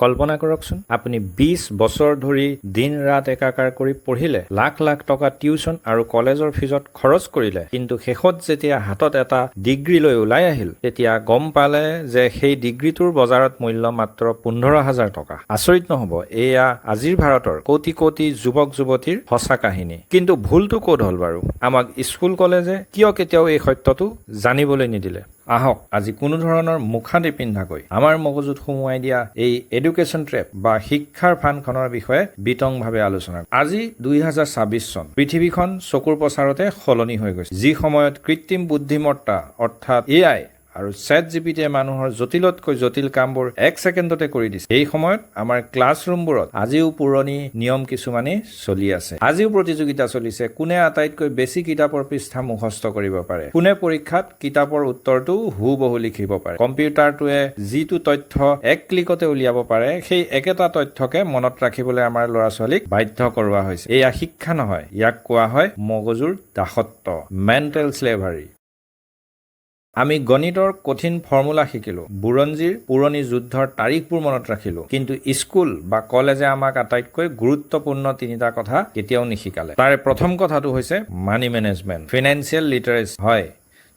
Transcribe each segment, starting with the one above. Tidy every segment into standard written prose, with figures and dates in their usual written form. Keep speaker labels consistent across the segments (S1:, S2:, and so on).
S1: কল্পনা কৰকচোন, আপুনি 20 বছৰ ধৰি দিন ৰাত একাকাৰ কৰি পঢ়িলে, লাখ লাখ টকা টিউচন আৰু কলেজৰ ফিজত খৰচ কৰিলে, কিন্তু শেষত যেতিয়া হাতত এটা ডিগ্ৰী লৈ ওলাই আহিল, তেতিয়া গম পালে যে সেই ডিগ্ৰীটোৰ বজাৰত মূল্য মাত্ৰ 15,000 টকা। আচৰিত নহ'ব, এয়া আজিৰ ভাৰতৰ কোটি কোটি যুৱক যুৱতীৰ সঁচা কাহিনী। কিন্তু ভুলটো ক'ত হ'ল বাৰু? আমাক স্কুল কলেজে কিয় কেতিয়াও এই সত্যটো জানিবলৈ নিদিলে? আহক, আজি কোনো ধৰণৰ মুখা নিপিন্ধাকৈ আমাৰ মগজুত সুমুৱাই দিয়া এই এডুকেশ্যন ট্ৰেপ বা শিক্ষাৰ ফান্দখনৰ বিষয়ে বিতংভাৱে আলোচনা। আজি 2026 চন। পৃথিৱীখন চকুৰ পচাৰতে সলনি হৈ গৈছে। যি সময়ত কৃত্ৰিম বুদ্ধিমত্তা অৰ্থাৎ এআই আৰু চেট জিপিটিয়ে মানুহৰ জটিলতকৈ জটিল কামবোৰ এক ছেকেণ্ডতে কৰি দিছে, সেই সময়ত আমাৰ ক্লাছৰুমবোৰত আজিও পুৰণি নিয়ম কিছুমানেই চলি আছে। আজিও প্ৰতিযোগিতা চলিছে, কোনে আটাইতকৈ বেছি কিতাপৰ পৃষ্ঠা মুখস্থ কৰিব পাৰে, কোনে পৰীক্ষাত কিতাপৰ উত্তৰটো হুবহু লিখিব পাৰে। কম্পিউটাৰটোৱে যিটো তথ্য এক ক্লিকতে উলিয়াব পাৰে, সেই একেটা তথ্যকে মনত ৰাখিবলৈ আমাৰ ল'ৰা ছোৱালীক বাধ্য কৰোৱা হৈছে। এয়া শিক্ষা নহয়, ইয়াক কোৱা হয় মগজুৰ দাসত্ব, মেণ্টেল শ্লেভাৰী। আমি গণিতৰ কঠিন ফৰ্মুলা শিকিলো, বুৰঞ্জীৰ পুৰণি যুদ্ধৰ তাৰিখবোৰ মনত ৰাখিলো, কিন্তু স্কুল বা কলেজে আমাক আটাইতকৈ গুৰুত্বপূৰ্ণ তিনিটা কথা কেতিয়াও নিশিকালে। তাৰে প্ৰথম কথাটো হৈছে মানি মেনেজমেণ্ট, ফিনেন্সিয়েল লিটাৰেচি। হয়,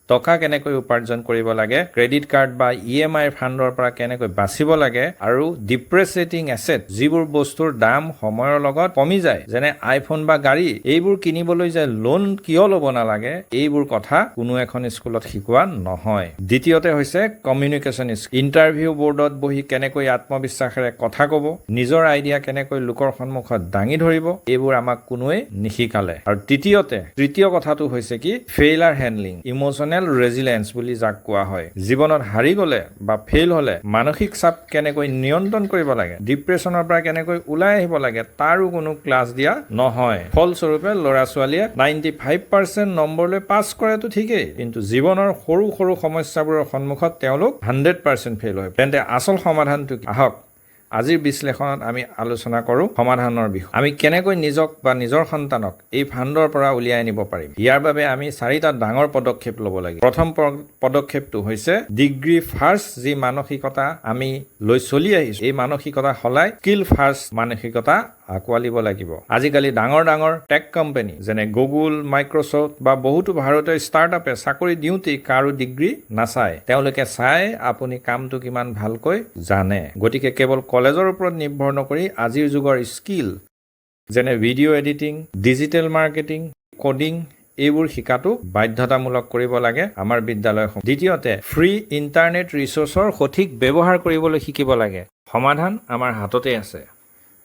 S1: টকা কেনেকৈ উপাৰ্জন কৰিব লাগে, ক্ৰেডিট কাৰ্ড বা ইএমআইৰ ফান্দৰ পৰা কেনেকৈ বাচিব লাগে আৰু ডিপ্ৰেচিয়েটিং এছেট, যিবোৰ বস্তুৰ দাম সময়ৰ লগত কমি যায়, যেনে আইফোন বা গাড়ী, এইবোৰ কিনিবলৈ যে লোন কিয় ল'ব নালাগে, এইবোৰ কথা কোনো এখন স্কুলত শিকোৱা নহয়। দ্বিতীয়তে হৈছে কমিউনিকেশ্যন স্কিল। ইণ্টাৰভিউ বৰ্ডত বহি কেনেকৈ আত্মবিশ্বাসেৰে কথা ক'ব, নিজৰ আইডিয়া কেনেকৈ লোকৰ সন্মুখত দাঙি ধৰিব, এইবোৰ আমাক কোনোৱে নিশিকালে। আৰু তৃতীয় কথাটো হৈছে কি? ফেইলাৰ হেণ্ডলিং, ইম'চনেল ৰেজিলেঞ্চ বুলি যাক কোৱা হয়। জীৱনত হাৰি গ'লে বা ফেইল হ'লে মানসিক চাপ কেনেকৈ নিয়ন্ত্ৰণ কৰিব লাগে, ডিপ্ৰেছনৰ পৰা কেনেকৈ ওলাই আহিব লাগে, তাৰো কোনো ক্লাছ দিয়া নহয়। ফলস্বৰূপে ল'ৰা ছোৱালীয়ে 95% নম্বৰলৈ পাছ কৰেতো ঠিকেই, কিন্তু জীৱনৰ সৰু সৰু সমস্যাবোৰৰ সন্মুখত তেওঁলোক 100% ফেইল হয়। তেন্তে আচল সমাধানটো কি? আহক, আজিৰ বিশ্লেষণত আমি আলোচনা কৰোঁ সমাধানৰ বিষয়ে। আমি কেনেকৈ নিজক বা নিজৰ সন্তানক এই ফান্দৰ পৰা উলিয়াই আনিব পাৰিম? ইয়াৰ বাবে আমি চাৰিটা ডাঙৰ পদক্ষেপ ল'ব লাগিব। প্ৰথম পদক্ষেপটো হৈছে ডিগ্ৰী ফাৰ্ষ্ট যি মানসিকতা আমি লৈ চলি আহিছোঁ, এই মানসিকতা সলাই স্কিল ফাৰ্ষ্ট মানসিকতা আঁকোৱালিব লাগিব। আজিকালি ডাঙৰ ডাঙৰ টেক কোম্পানী যেনে গুগল, মাইক্ৰ'ছফ্ট বা বহুতো ভাৰতীয় ষ্টাৰ্টআপে চাকৰি দিওঁতেই কাৰো ডিগ্ৰী নাচায়। তেওঁলোকে চায় আপুনি কামটো কিমান ভালকৈ জানে। গতিকে কেৱল কলেজৰ ওপৰত নিৰ্ভৰ নকৰি আজিৰ যুগৰ স্কিল, যেনে video editing, digital marketing, coding, এইবোৰ শিকাটো বাধ্যতামূলক কৰিব লাগে আমাৰ বিদ্যালয়সমূহ। দ্বিতীয়তে, ফ্ৰী ইণ্টাৰনেট ৰিচ'ৰ্চৰ সঠিক ব্যৱহাৰ কৰিবলৈ শিকিব লাগে। সমাধান আমাৰ হাততে আছে।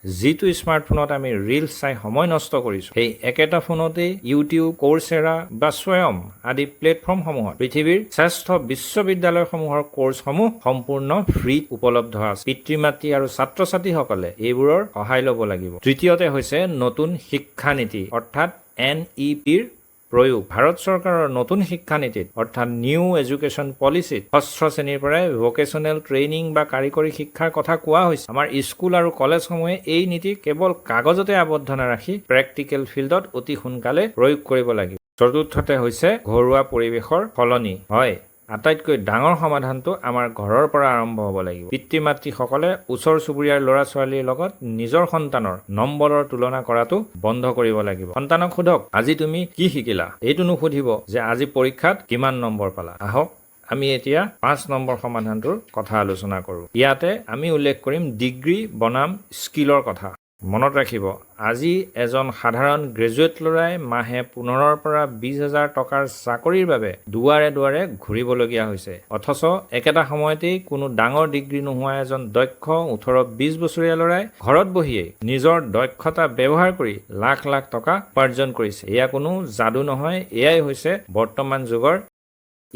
S1: যিটো স্মাৰ্টফোনত আমি ৰিলছ চাই সময় নষ্ট কৰিছোঁ, সেই একেটা ফোনতেই ইউটিউব, কৰ্চেৰা বা স্বয়ম আদি প্লেটফৰ্মসমূহত পৃথিৱীৰ শ্ৰেষ্ঠ বিশ্ববিদ্যালয়সমূহৰ কৰ্চসমূহ সম্পূৰ্ণ ফ্ৰীত উপলব্ধ আছে। পিতৃ মাতৃ আৰু ছাত্ৰ ছাত্ৰীসকলে এইবোৰৰ সহায় ল'ব লাগিব। তৃতীয়তে হৈছে নতুন শিক্ষানীতি অৰ্থাৎ এনইপিৰ প্ৰয়োগ। ভাৰত চৰকাৰৰ নতুন শিক্ষানীতিত অৰ্থাৎ নিউ এডুকেশ্যন পলিচিত ষষ্ঠ শ্ৰেণীৰ পৰাই ভকেশ্যনেল ট্ৰেইনিং বা কাৰিকৰী শিক্ষাৰ কথা কোৱা হৈছে। আমাৰ স্কুল আৰু কলেজসমূহে এই নীতি কেৱল কাগজতে আবদ্ধ নাৰাখি প্ৰেক্টিকেল ফিল্ডত অতি সোনকালে প্ৰয়োগ কৰিব লাগিব। চতুৰ্থতে হৈছে ঘৰুৱা পৰিৱেশৰ সলনি। হয়, আটাইতকৈ ডাঙৰ সমাধানটো আমাৰ ঘৰৰ পৰা আৰম্ভ হ'ব লাগিব। পিতৃ মাতৃসকলে ওচৰ চুবুৰীয়াৰ ল'ৰা ছোৱালীৰ লগত নিজৰ সন্তানৰ নম্বৰৰ তুলনা কৰাটো বন্ধ কৰিব লাগিব। সন্তানক সোধক, "আজি তুমি কি শিকিলা?" এইটো নুসুধিব যে আজি পৰীক্ষাত কিমান নম্বৰ পালা। আহক, আমি এতিয়া 5 নম্বৰ সমাধানটোৰ কথা আলোচনা কৰোঁ। ইয়াতে আমি উল্লেখ কৰিম ডিগ্ৰী বনাম স্কিলৰ কথা। মনত ৰাখিব, আজি এজন সাধাৰণ গ্ৰেজুৱেট ল'ৰাই মাহে 15ৰ পৰা 20 হাজাৰ টকাৰ চাকৰিৰ বাবে দুৱাৰে দুৱাৰে ঘূৰিবলগীয়া হৈছে। অথচ একেটা সময়তেই কোনো ডাঙৰ ডিগ্ৰী নোহোৱা এজন দক্ষ 18-20 বছৰীয়া ল'ৰাই ঘৰত বহিয়েই নিজৰ দক্ষতা ব্যৱহাৰ কৰি লাখ লাখ টকা উপাৰ্জন কৰিছে। এয়া কোনো যাদু নহয়, এয়াই হৈছে বৰ্তমান যুগৰ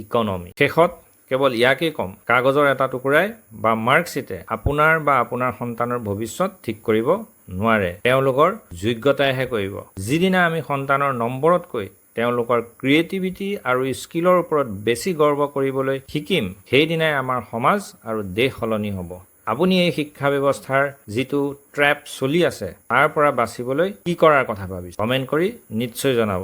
S1: ইকনমি। শেষত কেৱল ইয়াকেই ক'ম, কাগজৰ এটা টুকুৰাই বা মাৰ্কশ্বিটে আপোনাৰ বা আপোনাৰ সন্তানৰ ভৱিষ্যত ঠিক কৰিব নোৱাৰে, তেওঁলোকৰ যোগ্যতাইহে কৰিব। যিদিনা আমি সন্তানৰ নম্বৰতকৈ তেওঁলোকৰ ক্ৰিয়েটিভিটি আৰু স্কিলৰ ওপৰত বেছি গৰ্ব কৰিবলৈ শিকিম, সেইদিনাই আমাৰ সমাজ আৰু দেশ সলনি হ'ব। আপুনি এই শিক্ষা ব্যৱস্থাৰ যিটো ট্ৰেপ চলি আছে, তাৰ পৰা বাচিবলৈ কি কৰাৰ কথা ভাবিছে, কমেণ্ট কৰি নিশ্চয় জনাব।